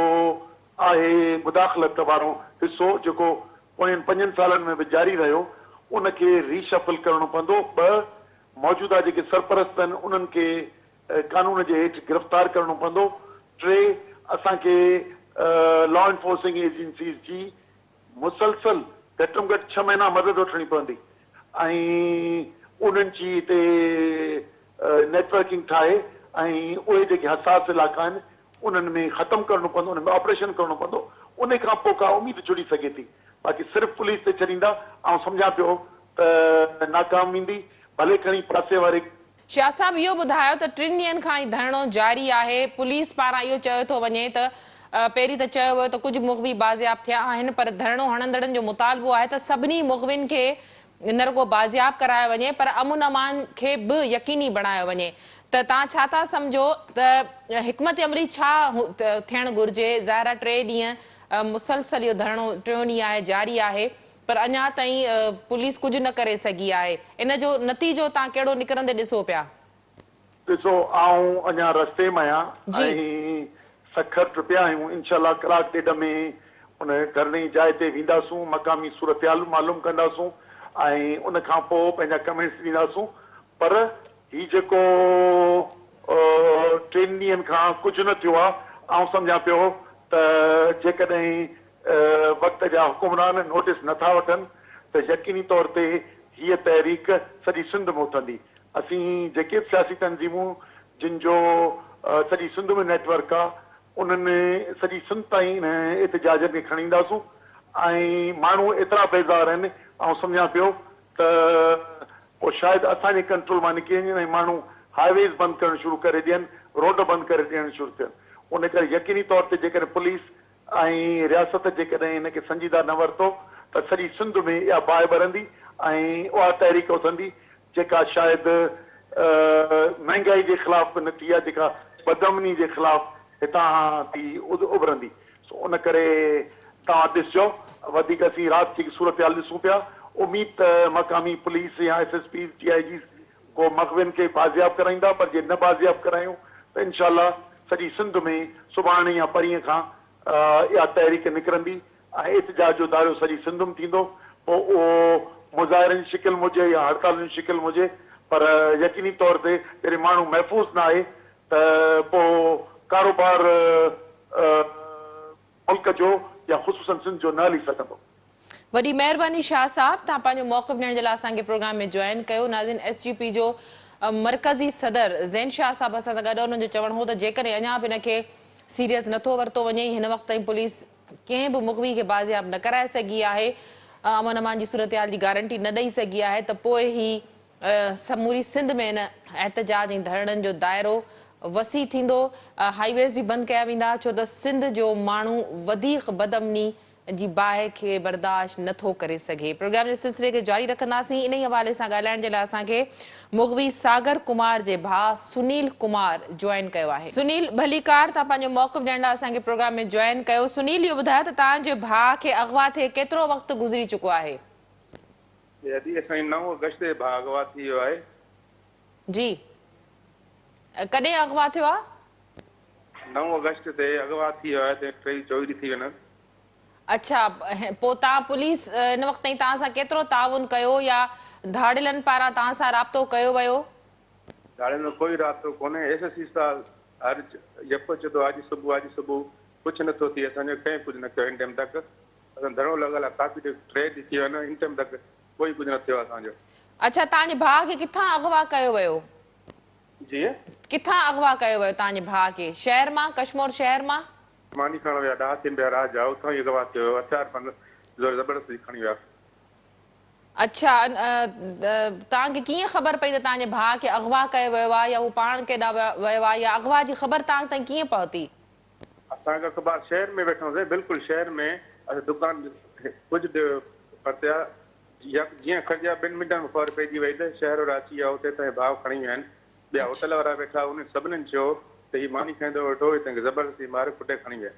آهي مداخلت وارو حصو جيڪو پوين پنجن سالن ۾ به جاري رهيو ان کي ري شفل ڪرڻو پوندو، ٻه موجوده جيڪي سرپرست آهن انهن کي قانون جي هيٺ گرفتار ڪرڻو پوندو، ٽي اسان کي لا انفورسنگ ايجنسيز جي مسلسل گهٽ ۾ گهٽ ڇهه مهينا مدد وٺڻي پوندي ۽ انهن جي هتي نيٽ ورڪنگ ٺاهي ۽ اهي جيڪي حساس علائقا آهن انهن ۾ ختم ڪرڻو پوندو، انهن ۾ آپريشن ڪرڻو پوندو، انهي کان پوء ڪا اميد جڙي سگهي ٿي، باقي صرف پوليس تي ڇڏيندا، آئون سمجهان پيو ته ناڪام ويندي، ڀلي کڻي پاسي واري. شاهه صاحب اهو ٻڌايو ته ٽن ڏينهن کان هي ڌرڻو جاري آهي، پوليس پاران اهو چيو ٿو وڃي ته پهرين ته چيو ويو ته ڪجهه مغوي بازياب ٿيا آهن پر ڌرڻو هڻندڙن جو مطالبو آهي ته سڀني مغوين کي نه رڳو بازياب ڪرايو وڃي پر امن امان کي به يقيني بڻايو وڃي ته توهان ڇا ٿا سمجهو ته حڪمت عملي ڇا ٿيڻ گهرجي ظاهر آهي ٽي ڏينهن مسلسل اهو ڌرڻو ٽيون ڏينهن آهي جاري آهي پر اڃا تائين پوليس ڪجهه نه ڪري سگهي آهي ان جو نتيجو توهان ڪهڙو نڪرندي ڏسو پيا؟ ڏسو آئون اڃا رستي م آهيان ۽ سکر ٽپيا آهيون انشاء الله ڪلاڪ ڏيڍ ۾ ان ڌرڻي جي جاء تي وينداسون مقامي صورتحال به معلوم ڪنداسون ۽ ان کان پوء پنهنجا ڪمينٽس ڏينداسون پر هي جيڪو ٽن ڏينهن کان ڪجهه نه ٿيو آهي آئون سمجهان پيو ته جيڪڏهن وقت جا حڪمران نوٽيس نه ٿا وٺن ته يقيني طور تي هيء تحريڪ سڄي سنڌ ۾ اٿندي اسين جيڪي به سياسي تنظيمون جن جو سڄي سنڌ ۾ نيٽ ورڪ آ انهن سڄي سنڌ تائين انهن احتجاجن کي کڻي اينداسون ۽ ماڻهو ايترا بيزار آهن آئون سمجهان پيو ته پوء شايد اسان جي ڪنٽرول مان نڪري وڃن ۽ ماڻهو هاء ويز بند ڪرڻ شروع ڪري ڏين روڊ بند ڪري ڏيڻ شروع ٿين ان ڪري يقيني طور تي جيڪڏهن پوليس ۽ رياست جيڪڏهن هن کي سنجيده نه ورتو ته سڄي سنڌ ۾ اها باهه ٻرندي ۽ اها تحريڪ اٿندي جيڪا شايد مهنگائي جي خلاف به نه ٿي آهي جيڪا بدامني جي خلاف هتان ٿي اڀرندي سو ان ڪري توهان ڏسجو وڌيڪ اسين رات جي صورتحال ڏسون پيا اميد ته مقامي پوليس يا S S Ps D I Gs ڪو مغوين کي بازياب ڪرائيندا پر جي نه بازياب ڪرايون ته انشاء الله سڄي سنڌ ۾ سڀاڻي يا پرينء کان اها تحريڪ نڪرندي ۽ احتجاج جو دائرو سڄي سنڌ م ٿيندو پوء اهو مظاهرن جي شڪل م هجي يا هڙتالن جي شڪل م هجي پر يقيني طور تي جڏهن ماڻهو محفوظ نه آهي ته پوء ڪاروبار ملڪ جو يا خصوصن سنڌ جو نه هلي سگهندو. وڏي مهرباني شاهه صاحب توهان پنهنجو موقف ڏيڻ جي لاء اسان کي پروگرام ۾ جوائن ڪيو ناظرين ايس يو پي جو مرڪزي صدر زين شاهه صاحب اسان سان گڏ انهن جو چوڻ هو ته جيڪڏهن اڃا به ان کي سيريس نٿو ورتو وڃي هن وقت تائين پوليس ڪنهن به مغوي کي بازياب نه ڪرائي سگهي آهي امن امان جي صورتحال جي گارنٽي نه ڏئي سگهي آهي ته پوء هي سموري سنڌ ۾ ان احتجاج ۽ ڌرڻن جو دائرو وسيع ٿيندو، هائي ويز به بند ڪيا ويندا، ڇو ته سنڌ جو ماڻهو وڌيڪ بدامني جي باهه کي برداشت نه ٿو ڪري سگهي. پروگرام جي سلسلي کي جاري رکنداسين، انهي حوالي سان ڳالهائڻ جي لاء اسان کي مغوي ساگر ڪمار جي ڀاء سنيل ڪمار جوائن ڪيو آهي. سنيل ڀليڪار توهان پنهنجو موقف ڏيڻ لاء اسان کي پروگرام ۾ جوائن ڪيو. سنيل اهو ٻڌايو ته توهان جي ڀاء کي اغوا ٿئي ڪيترو وقت گذري چڪو آهي؟ جي ادي اسان جي نو آگسٽ تي ڀاء اغوا ٿي ويو آهي. جي ڪڏهن اغوا ٿيو آ؟ نو آگسٽ تي اغوا ٿي ويو آهي ته ٽيويهه چوويهه ڏينهن ٿي وينن. اڇا پوء توهان پوليس هن وقت تائين توهان سان ڪيترو تعاون ڪيو يا ڌاڙيلن پاران توهان سان رابطو ڪيو ويو؟ ڌاڙيلن سان ڪوئي رابطو ڪونهي ايس ايس پي صاحب هر يڪو چئي ٿو اڄ صبح اڄ صبح ڪجهه نٿو ٿئي اسان جو ڪنهن ڪجهه نه ڪيو هن ٽائيم تڪ اسان ڌرڻو لڳل آهي ڪافي ٽي ڏينهن ٿي ويا آهن هن ٽائيم تڪ ڪوئي ڪجهه نه ٿيو آهي اسان جو. اڇا توهان جي ڀاء کي ڪٿان اغوا ڪيو ويو؟ جي. ڪٿان اغوا ڪيو ويو توهان جي ڀاء کي؟ شهر مان ڪشمور شهر مان؟ ماني کائڻ ويا ڏهاسين بئراج جا اتان ئي اغوا ٿيو ويو هٿيار بند زور زبردستي کڻي ويا. اڇا توهان کي ڪيئن خبر پئي ته توهان جي ڀاء کي اغوا ڪيو ويو آهي يا هو پاڻ ڪيڏانهن ويو آهي يا اغوا جي خبر توهان تائين ڪيئن پهتي؟ اسان کي اخبار شهر ۾ ويٺا هونسين بلڪل شهر ۾ اسان دڪان ڪجهه پرتي آ جيئن کڙجيا ٻن منٽن ۾ خبر پئجي وئي ته شهر وارا اچي ويا اتي تنهنجي ڀاء کڻي ويا آهن ٻيا هوٽل وارا ويٺا انهن سڀنن چيو ته هي ماني کائيندو ويٺو هو تنهن کي زبردستي ماري ڪٽي کڻي ويا.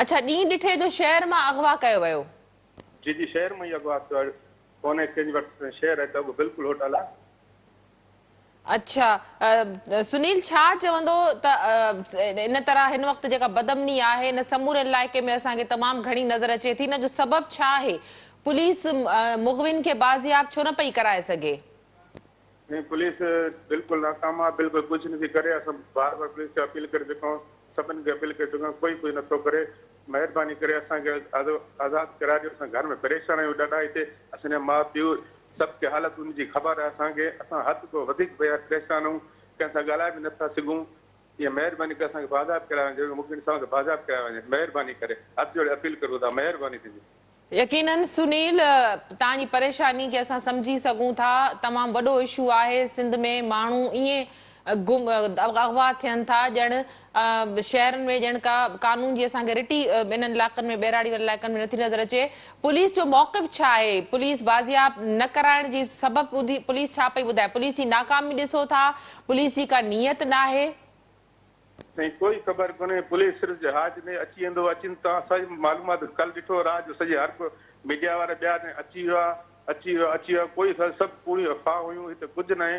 اڇا ڏينهن ڏٺي جو شهر مان اغوا ڪيو ويو. جي جي شهر مان ئي اغوا ٿيو آهي فون ايڪسچينج وٽ شهر آهي ته اڳ بلڪل هوٽل آهي. اڇا سنيل ڇا چوندو ته ان طرح هن وقت جيڪا بدامني آهي ان سموري علائقي ۾ اسان کي تمام گهڻي نظر اچي ٿي ان جو سبب ڇا آهي پوليس مغوين کي بازياب ڇو نه پئي ڪرائي سگهي؟ سائين پوليس بلڪل ناڪام آ بلڪل ڪجهه نٿي ڪري اسان بار بار پوليس کي اپيل ڪري چڪا آهيون سڀن کي اپيل ڪري چڪا آهيون ڪوئي ڪجهه نٿو ڪري مهرباني ڪري اسان کي آزاد ڪرائي ڏيو اسان گهر ۾ پريشان آهيون ڏاڍا هتي اسان جا ماء پيء سڀ کي حالت ان جي خبر آهي اسان کي اسان حد کان وڌيڪ پيا پريشان آهيون ڪنهن سان ڳالهائي به نٿا سگهون اها مهرباني ڪري اسان کي بازياب ڪرايو وڃي جيڪو مغوي اسان کي بازياب ڪرايو وڃي مهرباني ڪري هٿ جوڙي اپيل ڪريون ٿا مهرباني ٿيندي. يقينن سنيل توهان جي پريشاني کي اسان سمجهي سگهون ٿا تمام وڏو اشو آهي سنڌ ۾ ماڻهو ائين گم اغوا ٿين ٿا ڄڻ شهرن ۾ ڄڻ ڪا قانون جي اسان کي رٽ ئي انهن علائقن ۾ ٻهراڙي وارن علائقن ۾ نٿي نظر اچي پوليس جو موقف ڇا آهي پوليس بازياب نه ڪرائڻ جي سبب ٻڌي پوليس ڇا پئي ٻڌائي پوليس جي ناڪامي ڏسو ٿا پوليس جي ڪا نيت ناهي. سائين ڪوئي خبر ڪونهي پوليس صرف جهاز ۾ اچي ويندو اچين تان سڄي معلومات ڪل ڏٺو رات جو سڄي هر ڪو ميڊيا وارا ٻيا اچي ويا اچي ويا اچي ويا ڪوئي سڀ ڪوڙيون افواهه هيون هت ڪجهه ناهي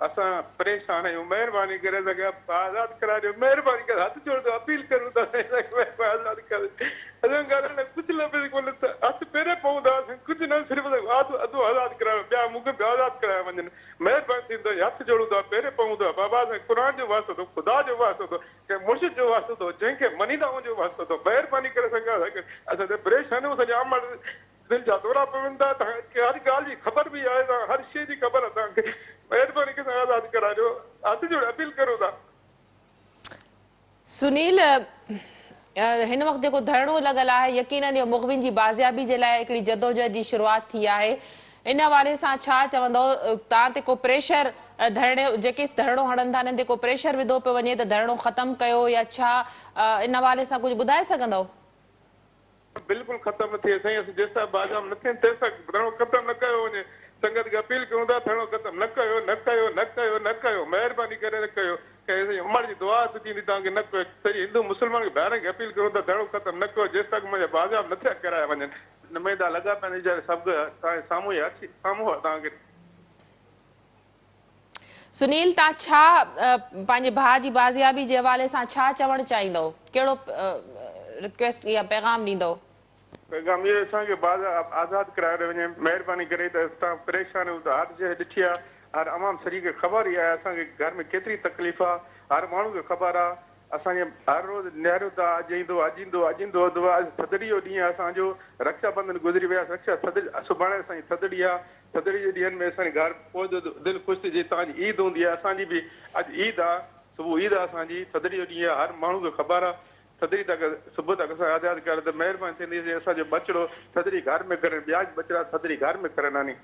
اسان پريشان آهيون مهرباني ڪري اسان کي آزاد ڪرائي ڏيو مهرباني ڪري هٿ جوڙي ٿو اپيل ڪريون ٿا سائين اسان کي آزاد ڪري اسان ڳالهائڻ لاء ڪجهه لفظ ڪونهي هٿ پيري پئون ٿا اسان ڪجهه نه صرف اسان کي اڌو آزاد ڪرايو ٻيا مون کي به آزاد ڪرايا وڃن مهرباني ٿيندي هٿ جوڙون ٿا پيري پئون ٿا بابا اسان قرآن جو واسطو اٿو خدا جو واسطو اٿو ڪنهن مرشد جو واسطو اٿو جنهن کي مڃيندا ان جو واسطو اٿو مهرباني ڪري اسان کي اسان ته پريشان آهيون اسان جي امڙ دل جا دورا پون ٿا توهان کي هر ڳالهه جي خبر به آهي توهان هر شيء جي خبر آهي توهان کي مهرباني ڪري اسان کي آزاد ڪرايو هٿ جوڙي اپيل ڪريون ٿا. سنيل هن وقت جيڪو ڌرڻو لڳل آهي يقينن اهو مغوين جي بازيابي جي لاء هڪڙي جدوجهد جي شروعات ٿي آهي ان حوالي سان ڇا چوندؤ توهان تي ڪو پريشر ڌرڻي جيڪي ڌرڻو هڻن ٿا انهن تي ڪو پريشر وڌو پيو وڃي ته ڌرڻو ختم ڪيو يا ڇا ان حوالي سان ڪجهه ٻڌائي سگهندؤ؟ بلڪل ختم نه ٿئي سائين اسين جيستائين بازياب نه ٿين تيستائين ڌرڻو ختم نه ڪيو وڃي سنگت کي اپيل ڪيون ٿا ڌرڻو ختم نه ڪيو نه ڪيو نه ڪيو نه ڪيو مهرباني ڪري نه ڪيو ڪنهن سائين امڙ جي دعا سٺي ايندي توهان کي نه ڪيو سڄي هندو مسلمان کي ڀائرن کي اپيل ڪيون ٿا ڌرڻو ختم نه ڪيو جيستائين منهنجا بازياب نه ٿيا ڪرايا وڃن. نمائندا لڳا پيا آهن ويچارا سڀ توهان جي سامهون ئي هر شي سامهون آهي توهان کي. سنيل توهان ڇا پنهنجي ڀاء جي بازيابي جي حوالي سان ڇا چوڻ چاهيندؤ ڪهڙو رڪويسٽ يا پيغام ڏيندؤ؟ پيغام اهو اسان کي باز آزاد ڪرايو وڃي مهرباني ڪري ته اسان پريشان آهيون ته هر شي ڏٺي آهي هر عوام سڄي کي خبر ئي آهي اسان کي گهر ۾ ڪيتري تڪليف آهي هر ماڻهو کي خبر آهي اسان کي هر روز نهاريون ٿا اڄ ايندو اڄ ايندو اڄ ايندو اڄ ٿڌڙي جو ڏينهن آهي اسان جو رڪشا بندن گذري ويا رڪشا ٿڌ سڀاڻي اسان جي ٿڌڙي آهي ٿڌڙي جي ڏينهن ۾ اسان جي گهر پوء جو دل خوش ٿي جي توهان جي عيد هوندي آهي اسان جي به اڄ عيد آهي صبح عيد آهي اسان جي ٿڌڙي جو ڏينهن آهي هر ماڻهو کي خبر آهي ٿڌڙي تڪ صبح تڪ اسان آزاد ڪري ته مهرباني ٿيندي جي اسان جو ٻچڙو ٿڌڙي گهر ۾ ڪري ٻيا به ٻچڙا ٿڌڙي گهر ۾ ڪرن آني.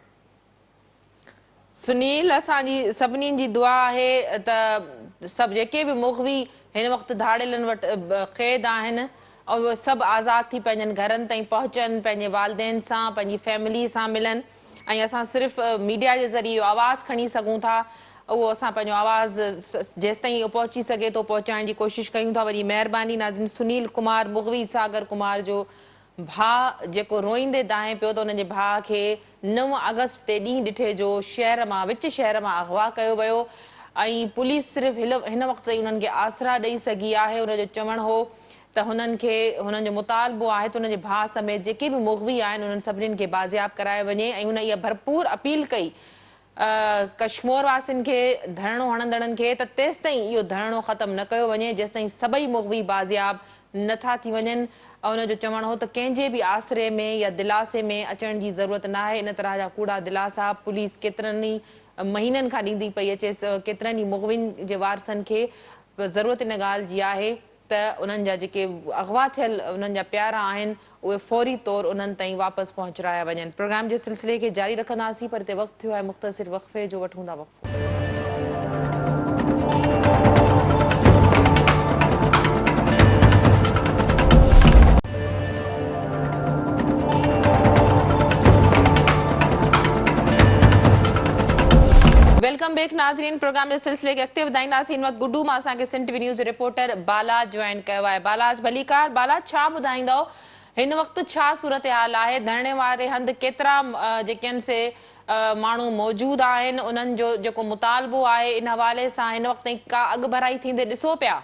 سنيل اسان جي سڀني جي دعا آهي ته سڀ جيڪي به مغوي هن وقت ڌاڙيلن وٽ قيد آهن اهي سڀ آزاد ٿي پنهنجن گهرن تائين پهچن پنهنجي والدين سان پنهنجي فيملي سان ملن ۽ اسان صرف ميڊيا جي ذريعي اهو آواز کڻي سگهون ٿا اهو اسان پنهنجو آواز جيستائين اهو پهچي سگهي ٿو پهچائڻ جي ڪوشش ڪيون ٿا وڏي مهرباني ناظرين سنيل ڪمار مغوي ساگر ڪمار جو ڀاء جيڪو روئيندي دانهين پيو ته ان جي ڀاء کي نو آگسٽ تي ڏينهن ڏٺي جو شهر مان وچ شهر مان اغوا ڪيو ويو ۽ پوليس صرف هن وقت تائين انهن کي آسرا ڏئي سگهي آهي ان جو چوڻ هو ته هنن کي هنن جو مطالبو آهي ته انهن جي ڀاء سميت جيڪي به مغوي آهن انهن سڀني کي بازياب ڪرايو وڃي ۽ هن اها ڀرپور اپيل ڪئي ڪشمور واسين کي ڌرڻو هڻندڙن کي ته تيستائين اهو ڌرڻو ختم نه ڪيو وڃي جيستائين سڀئي مغوي بازياب نه ٿا ٿي وڃن. ان جو چوڻ هو ته ڪنهن جي به آسري ۾ يا دلاسي ۾ اچڻ جي ضرورت ناهي ان طرح جا ڪوڙا دلاسا پوليس ڪيترن ئي مهينن کان ڏيندي پئي اچي ڪيترن ئي مغوين جي وارثن کي ضرورت ان ڳالهه جي آهي ته انهن جا جيڪي اغوا ٿيل انهن جا پيارا آهن اهي فوري طور انهن تائين واپس پهچرايا وڃن. پروگرام جي سلسلي کي جاري رکنداسين پر هتي وقت ٿيو آهي مختصر وقفي جو وٺون ٿا وقفو. Welcome back ناظرين پروگرام جي سلسلي کي اڳتي وڌائينداسين هن وقت گڊو مان اسان کي Sindh T V news reporter Balach join ڪيو آهي بالاچ ڀليڪار بالاچ ڇا ٻڌائيندؤ هن وقت ڇا صورتحال آهي ڌرڻي واري هنڌ ڪيترا جيڪي آهن سي ماڻهو موجود آهن انهن جو جيڪو مطالبو آهي ان حوالي سان هن وقت تائين ڪا اڳڀرائي ٿيندي ڏسو پيا.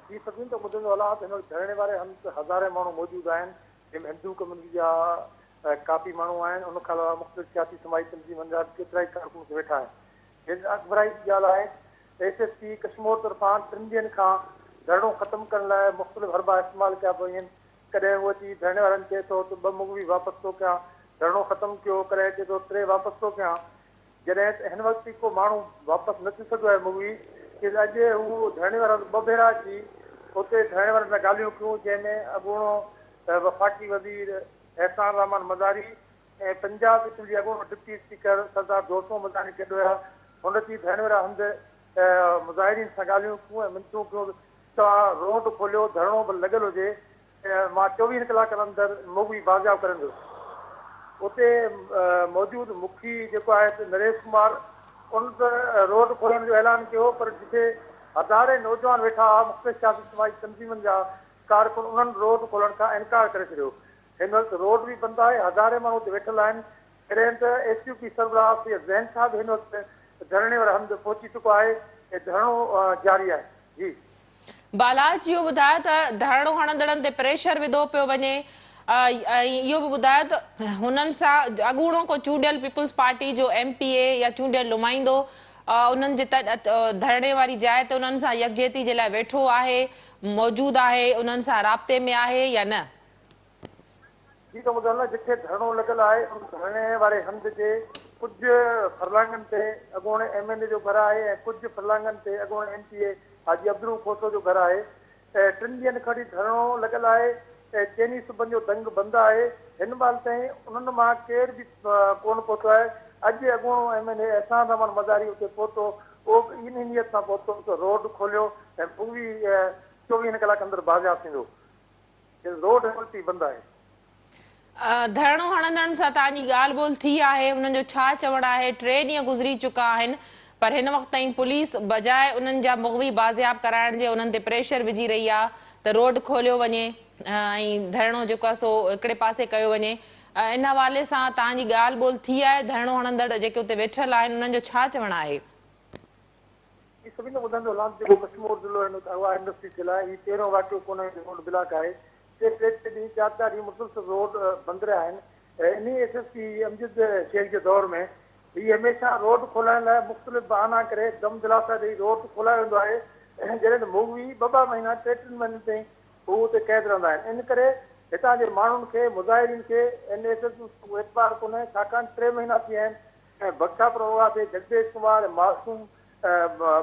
جي سڀني ته ٻڌندو هلان ته هن وقت ڌرڻي واري هنڌ هزارين ماڻهو موجود آهن جنهن ۾ هندو ڪميونٽي جا ڪافي ماڻهو آهن ان کان علاوه مختلف سياسي سماجي تنظيمن جا به ڪيترائي ڪارڪن اتي ويٺا آهن جنهن ۾ اڳڀرائي جي ڳالهه آهي ته ايس ايس پي ڪشمور طرفان ٽن ڏينهن کان ڌرڻو ختم ڪرڻ لاء مختلف حربا استعمال ڪيا پيا وڃن ڪڏهن هو اچي ڌرڻي وارن چئي ٿو ته ٻه مغوي واپس ٿو ڪيان ڌرڻو ختم ڪيو ڪڏهن چئي ٿو ٽي واپس ٿو ڪيان جڏهن ته هن وقت ڪو ماڻهو واپس نه ٿي سگهيو آهي مغوي چي ته اڄ هو ڌرڻي وارن ٻه ڀيرا اچي اتي ڌرڻي وارن سان ڳالهيون ڪيون جنهن ۾ اڳوڻو وفاقي وزير احسان الرحمان مزاري ۽ پنجاب اسيمبلي اڳوڻو ڊپٽي اسپيڪر سردار دوست محمد مزاري گڏ هيا هن اچي ڌرڻي وارا هنڌ مظاهرين سان ڳالهيون ڪيون ۽ منٿون ڪيون توهان روڊ کوليو ڌرڻو به لڳل هجي مان چوويهن ڪلاڪن اندر مغوي بازياب ڪريندس. اتي موجود مکي جيڪو آهي ته نريش ڪمار ان ته روڊ کولڻ جو اعلان ڪيو پر جتي هزارين نوجوان ويٺا هئا مختلف سياسي سماجي تنظيمن جا ڪارڪن انهن روڊ کولڻ کان انڪار ڪري ڇڏيو. هن وقت روڊ به بند آهي هزارين ماڻهو اتي ويٺل آهن جڏهن ته ايس يو پي سربراهه سيد زين شاهه به هن وقت ڌرڻي واري هنڌ پهچي چڪو آهي ۽ ڌرڻو جاري آهي. جي. بالاچ اهو ٻڌايو ته ڌرڻو هڻندڙن تي پريشر وڌو پيو وڃي ۽ اهو به ٻڌايو ته هنن سان اڳوڻو ڪو چونڊيل پيپلز پارٽي جو ايم پي اي يا چونڊيل نمائندو انهن جي ڌرڻي واري جاء تي انهن سان يڪجهتي جي لاء ويٺو آهي موجود آهي انهن سان رابطي ۾ آهي يا نه. جي ته ٻڌايو نه جتي ڌرڻو لڳل آهي ان ڌرڻي واري هنڌ جي ڪجهه فرلانگن تي اڳوڻي ايم اين اي جو گهر آهي ۽ ڪجهه فرلانگن تي اڳوڻي M P A Haji Abdul Rauf Khoso جو گهر آهي ٽن ڏينهن کان وٺي ڌرڻو لڳل آهي چئني صوبن جو دنگ بند آهي هن مهل تائين انهن مان ڪير به ڪونه پهتو آهي اڄ اڳوڻو M N A Ehsan Rehman Mazari اتي پهتو اهو به انهي نيت سان پهتو ته روڊ کوليو ۽ پوري چوويهن ڪلاڪن اندر بازياب ٿيندو. روڊ هن وقت بند آهي. ڌرڻو هڻندڙن سان توهان جي ڳالهه ٻولهه ٿي آهي، انهن جو ڇا چوڻ آهي، ٽي ڏينهن گذري چڪا آهن پر هن وقت تائين پوليس بجاء انهن جا مغوي بازياب ڪرائڻ جي انهن تي پريشر وجهي رهي آهي ته روڊ کوليو وڃي ۽ ڌرڻو جيڪو آهي سو هڪڙي پاسي ڪيو وڃي ان حوالي سان توهان جي ڳالهه ٻولهه ٿي آهي، ڌرڻو هڻندڙ جيڪي اتي ويٺل آهن انهن جو ڇا چوڻ آهي. هي سڀني کان ٻڌندو هلان ته جيڪو ڪشمور ضلعو هن وقت اغوا انڊسٽري ٿيل آهي هي پهريون واقعو ڪونهي جو روڊ بلاڪ آهي ٽي ٽي ڏينهن چار چار ڏينهن مسلسل روڊ بند رهيا آهن انهي S S P Amjad Shaikh جي دور ۾ هي هميشه روڊ کولائڻ لاء مختلف بهانا ڪري دم دلاسا ڏئي روڊ کولايو ويندو آهي جڏهن ته مغوي ٻه ٻه مهينا ٽي ٽن مهينن تائين هو اتي قيد رهندا آهن ان ڪري هتان جي ماڻهن کي مظاهرين کي ان ايس ايس پي تي اعتبار ڪونهي ڇاڪاڻ ٽي مهينا ٿي ويا آهن ۽ بخشاپور اغوا تي جگديش ڪمار ۽ معصوم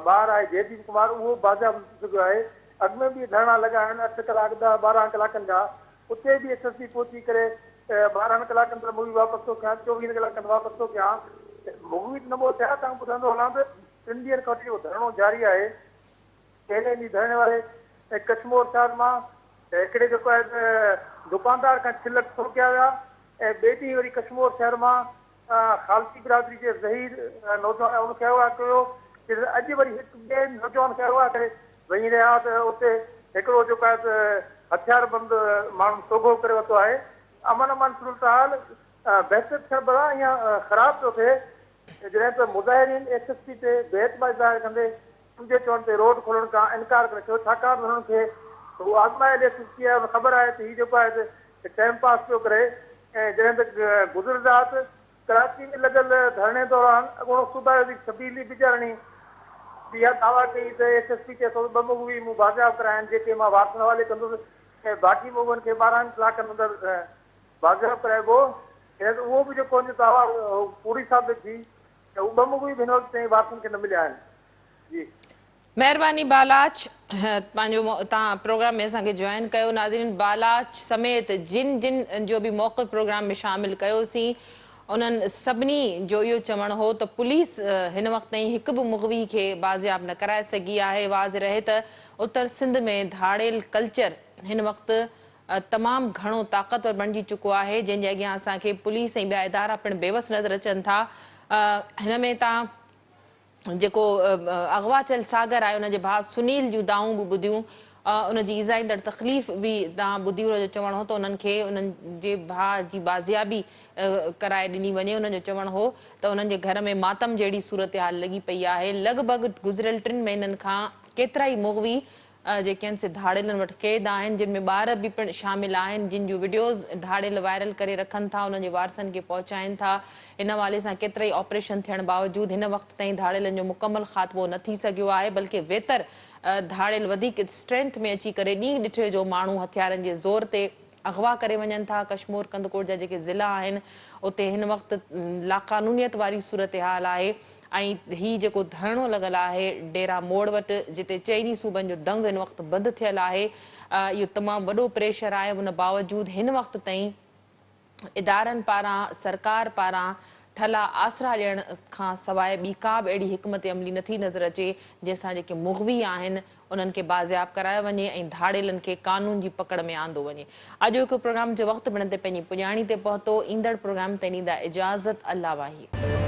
ٻار آهي جئديپ ڪمار اهو بازياب نه ٿي سگهيو آهي اڳ ۾ به ڌرڻا لڳا آهن اٺ ڪلاڪ ڏهه 12 ڪلاڪن جا اتي به ايس ايس پي پهچي ڪري 12 ڪلاڪن اندر مغوي واپس ٿو ڪيان 24 ڪلاڪن اندر واپس ٿو ڪيان مغوي ته نه پهچايا تان ٻڌندو هلان ته ٽن ڏينهن کان وٺي اهو ڌرڻو جاري آهي پهرين ڏينهن ڌرڻي واري ڪشمور شهر مان هڪڙي جيڪو آهي ته دڪاندار کان 6 لک ڦرڪيا ويا ۽ ٻئي ڏينهن وري ڪشمور شهر مان خالصي برادري جي ظهير نوجوان ان کي اغوا ڪيو ته اڄ وري هڪ ٻئي نوجوان کي اغوا ڪري وڃي رهيا ته اتي هڪڙو جيڪو آهي ته هٿياربند ماڻهن سوگهو ڪري ورتو آهي امن امان صورتحال بهتر ٿيڻ بدران اڃا خراب پيو ٿئي جڏهن ته مظاهرين ايس ايس پي تي بي اعتمادي ظاهر ڪندي ان جي چوڻ تي روڊ کولڻ کان انڪار ڪري ڇڏيو ڇاڪاڻ ته هنن کي ته هو آزمايل ايس ايس پي آهي ان خبر آهي ته هي جيڪو آهي ته ٽائيم پاس پيو ڪري ۽ جڏهن ته گذريل رات ڪراچي ۾ لڳل ڌرڻي دوران اڳوڻو صوبائي وزير شبير علي بجارڻي به اها دعويٰ ڪئي ته ايس ايس پي چئي ٿو ته ٻه مغوي مون بازياب ڪرايا آهن جيڪي مان وارثن حوالي ڪندس ۽ باقي مغوين کي 12 ڪلاڪن اندر بازياب ڪرائبو. جڏهن ته اهو به جيڪو ان جو دعويٰ هو ڪوڙي ثابت ٿي ته هو ٻه مغوي به هن وقت تائين وارثن کي نه مليا آهن. جي. مهرباني بالاچ پنهنجو تان پروگرام ۾ اسان کي جوائن ڪيو ناظرين بالاچ سميت جن جن جو به موقف پروگرام ۾ شامل ڪيوسين انهن سڀني جو اهو چوڻ هو ته پوليس هن وقت تائين هڪ به مغوي کي بازياب نه ڪرائي سگهي آهي واضح رهي ته اتر سنڌ ۾ ڌاڙيل ڪلچر هن وقت تمام گهڻو طاقتور بڻجي چڪو آهي جنهن جي اڳيان اسان کي پوليس ۽ ٻيا ادارا پڻ بيوس نظر اچن ٿا هن ۾ تان جيڪو اغوا ٿيل ساگر آهي ان جي ڀاء سنيل جون دانهون به ٻڌيون، ان جي ايذائيندڙ تڪليف به دانهن ٻڌي، ان جو چوڻ هو ته انهن کي انهن جي ڀاء جي بازيابي ڪرائي ڏني وڃي، انهن جو چوڻ هو ته انهن جي گهر ۾ ماتم جهڙي صورتحال لڳي پئي آهي، لڳ ڀڳ گذريل ٽن مهينن کان ڪيترائي مغوي جيڪي آهن سي ڌاڙيلن وٽ قيد آهن جن ۾ ٻار به پڻ شامل آهن جن جون وڊيوز ڌاڙيل وائرل ڪري رکن ٿا انهن جي وارثن کي پهچائين ٿا ان حوالي سان ڪيترائي آپريشن ٿيڻ باوجود هن وقت تائين ڌاڙيلن جو مڪمل خاتمو نه ٿي سگهيو آهي بلڪه ويتر ڌاڙيل وڌيڪ اسٽرينٿ ۾ اچي ڪري ڏينهن ڏٺي جو ماڻهو هٿيارن جي زور تي اغوا ڪري وڃن ٿا، ڪشمور ڪنڌڪوٽ جا جيڪي ضلعا آهن اتي هن وقت لاقانونيت واري صورتحال آهي ۽ هي جيڪو ڌرڻو لڳل آهي ڊيرا موڙ وٽ جتي چئني صوبن جو دنگ هن وقت بند ٿيل آهي اهو تمام وڏو پريشر آهي ان باوجود هن وقت تائين ادارن پاران سرڪار پاران ٺلها آسرا ڏيڻ کان سواء ٻي ڪا به اهڙي حڪمت عملي نٿي نظر اچي جنهن سان جيڪي مغوي آهن انهن کي بازياب ڪرايو وڃي ۽ ڌاڙيلن کي قانون جي پڪڙ ۾ آندو وڃي. اڄوڪو پروگرام جو وقت پڻ تي پنهنجي پڄاڻي تي پهتو. ايندڙ پروگرام تائين ڏيندا اجازت. الله واهي.